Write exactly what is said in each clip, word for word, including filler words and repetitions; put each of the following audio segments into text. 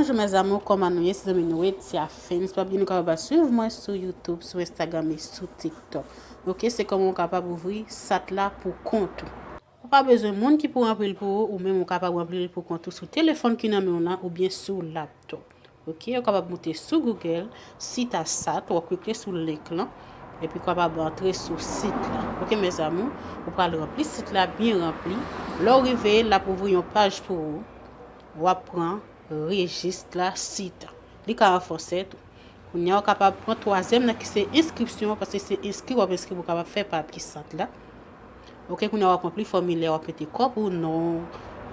Bonjou mes amours, kòman nou ye? Se zanmi nou Etia Fans. Pa bliye nou kapab swiv mwen sou YouTube, sou Instagram e sou TikTok. Ok, se kòman ou kapab ouvri sat la pou kont ou. Ou pa bezwen moun ki pou ranpli l pou ou, ou menm ou kapab ranpli l pou kont ou sou telefòn ki nan men w lan oubyen sou laptop. Ok, ou kapab moute sou Google, sit a sat, w ap klike sou link lan, epi ou kapab antre sou sit la. Ok mes amours, ou pral ranpli sit la byen ranpli. Lè w rive, l ap ouvri yon paj pou ou. W ap pran rejis la, sit. Li ka an fransè tou. Kounye a, ou kapab pran twazyèm nan ki se enskripsyon, paske se enskri w ap enskri pou w kapab fè pati sat la. Ok, kounye a, w ap ranpli fòmilè, w ap mete kòb ou, non,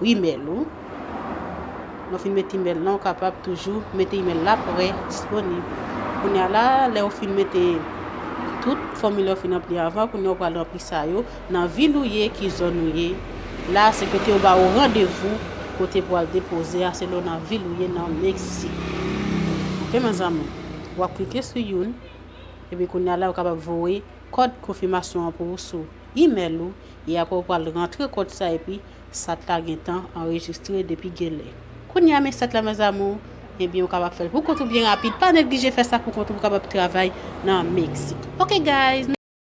imèl ou. Lè w fin mete imèl lan, ou kapab toujou mete imèl la prè disponib. Kounye a la, lè w fin mete tout fòmilè w fin ranpli avan, kounye a, ou pral ranpli sa yo nan vil ou ye, ki zòn ou ye. La, se kote yo ba ou randevou, kote pou al depoze a, selon nan vil ou ye nan Meksik. Ok mes amours, w ap klike sou youn, epi kounye a la, ou kapab voye kòd konfimasyon an pou ou sou imèl ou, e apre ou pral rantre kòd sa, epi sat la gentan anrejistre depi genlè. Kounye a, men sat la mes amours, ebyen, ou kapab fè l pou kont ou byen rapid. Pa neglije fè sa pou kont ou, pou w kapab travay nan Meksik. Ok guys.